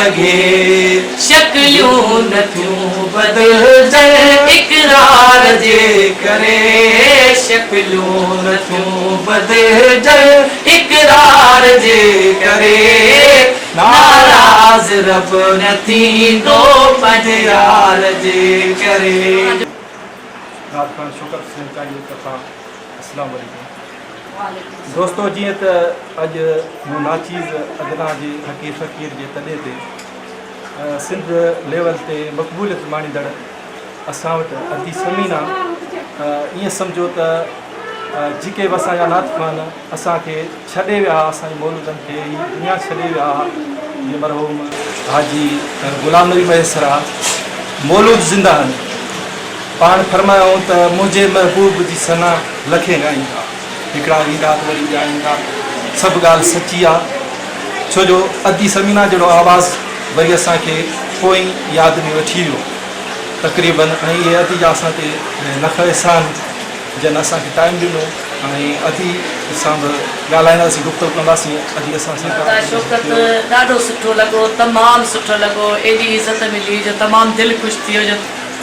سگهي. شڪليون نه ٿيون بدلجن اقرار جي ڪري. شڪليون نه ٿيون بدلجن اقرار جي ڪري. ناراض رب نه ٿيندو پنهنجي يار جي ڪري. نعت خوان شوڪت حسين چانڊيو طرفان اسلام عليڪم دوستو جيئن ته اڄ مون ناچيز ادنا جي حقير فقير جي تڏي تي سنڌ ليول تي مقبوليت ماڻيندڙ اسان وٽ ادي ثمينه ائين سمجهو ته جيڪي به اسان جا نعت خوان اسان کي ڇڏي ويا اسان جي مولودن کي هي دنيا ڇڏي ويا جيئن مرحوم حاجي غلام نبي مهيسر ها مولود زنده آهن پاڻ فرمايائون ته منهنجي محبوب جي ثنا لکين ڳائيندا هڪڙا ويندا ته وري ٻيا ايندا سڀ ڳالهه سچي آ ڇو جو ادي ثمينه جهڙو آواز وري اسان کي پوئين ياد ۾ وٺي ويو تقريبن ۽ اهي ادي جا اسان تي لک احسان جن اسان کي ٽائيم ڏنو ۽ ادي سان به ڳالهائينداسين گفتگو ڪنداسين ادي اسان سان ادا شوڪت ڏاڍو سٺو لڳو تمام سٺو لڳو ايڏي عزت ملي جو تمام دل خوش ٿي ويو جو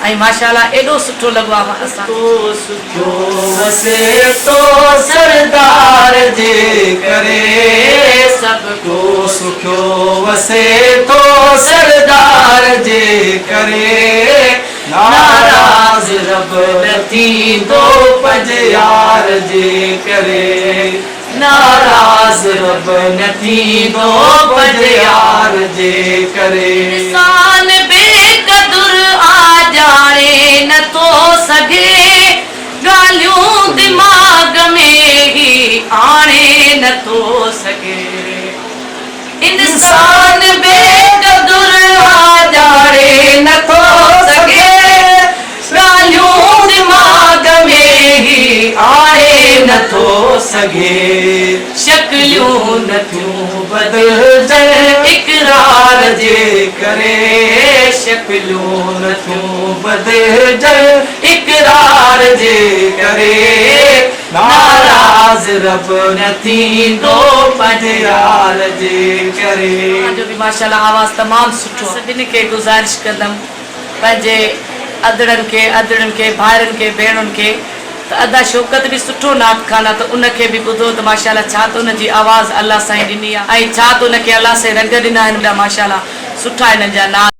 ۽ ماشاءالله ايڏو سٺو لڳو آ اسان. ڪو سکيو وسي ٿو سردار جي ڪري سڀ ڪو سکيو وسي ٿو سردار جي ڪري ناراض رب نه ٿيندو پنهنجي يار جي ڪري ناراض رب نه ٿيندو پنهنجي يار جي ڪري. انسان بي قدر آ ڄاڻي نه ٿو سگهي ڳالهيون دماغ ۾ هي آڻي نه ٿو سگهي. انسان بي قدر آ ڄاڻي نه ٿو سگهي ڳالهيون دماغ ۾ هي آڻي نه ٿو سگهي. شڪليون نه ٿيون بدلجن اقرار جي ڪري شڪليون نه ٿيون بدلجن اقرار جي ڪري. ناراض رب نه ٿيندو پنهنجي يار جي ڪري. اوهان جو به ماشاءالله آواز تمام سٺو آ. سڀني کي گذارش ڪندم پنهنجي ادڙن کي ادڙين کي ڀائرن کي ڀيڻن کي ته ادا شوڪت به سٺو نعت خوان آ ته ان کي به ٻڌو ته ماشاءالله ڇا ته ان جي آواز الله سائين ڏني آ ۽ ڇا ته ان کي الله سائين رنگ ڏنا آهن ماشاءالله سٺا انهن جا نعت.